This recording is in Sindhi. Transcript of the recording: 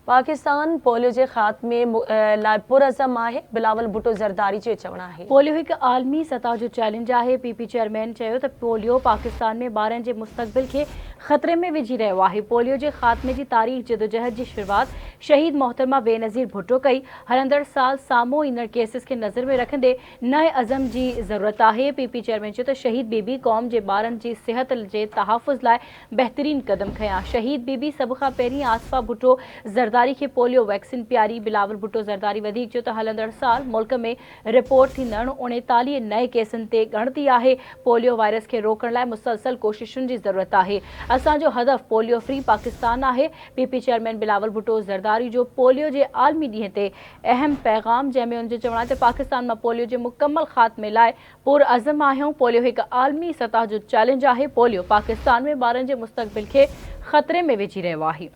پاڪستان پوليو جي خاتمي لاء پرعزم آهي، بلاول ڀٽو زرداري جو چوڻ آهي. پوليو هڪ عالمي سطح جو چئلينج آهي، پي پي چيئرمين چيو ته پوليو پاڪستان ۾ ٻارن جي مستقبل کي خطري ۾ وجهي رهيو آهي، پوليو جي خاتمي جي تاريخ جدوجهد جي شروعات شهيد محترمه بينظير ڀٽو ڪئي، هلندڙ سال سامهون ايندڙ ڪيسز کي نظر ۾ رکندي نئين عزم جي ضرورت آهي، پي پي چيئرمين چيو ته شهيد بي بي قوم جي ٻارن جي صحت جي تحفظ لاء بهترين قدم کنيا، شهيد بي بي سڀ کان پهرين آصفه ڀٽو زرداري کي پوليو ويڪسين پياري، بلاول ڀٽو زرداري وڌيڪ چيو ته هلندڙ سال ملڪ ۾ رپورٽ ٿيندڙ 39 نئين ڪيسن تي ڳڻتي آهي، پوليو وائرس کي روڪڻ لاء مسلسل ڪوششن جي ضرورت آهي، اسان جو هدف پوليو فري پاڪستان آهي، P P chairman Bilawal Bhutto Zardari جو پوليو جي عالمي ڏينهن تي اهم پيغام جنهن ۾ ان جو چوڻ آهي ته پاڪستان مان پوليو جي مڪمل خاتمي لاء پرعزم آهيون، پوليو هڪ عالمي سطح جو چئلينج آهي، پوليو پاڪستان ۾ ٻارن جي مستقبل کي خطري ۾ وجهي رهيو آهي.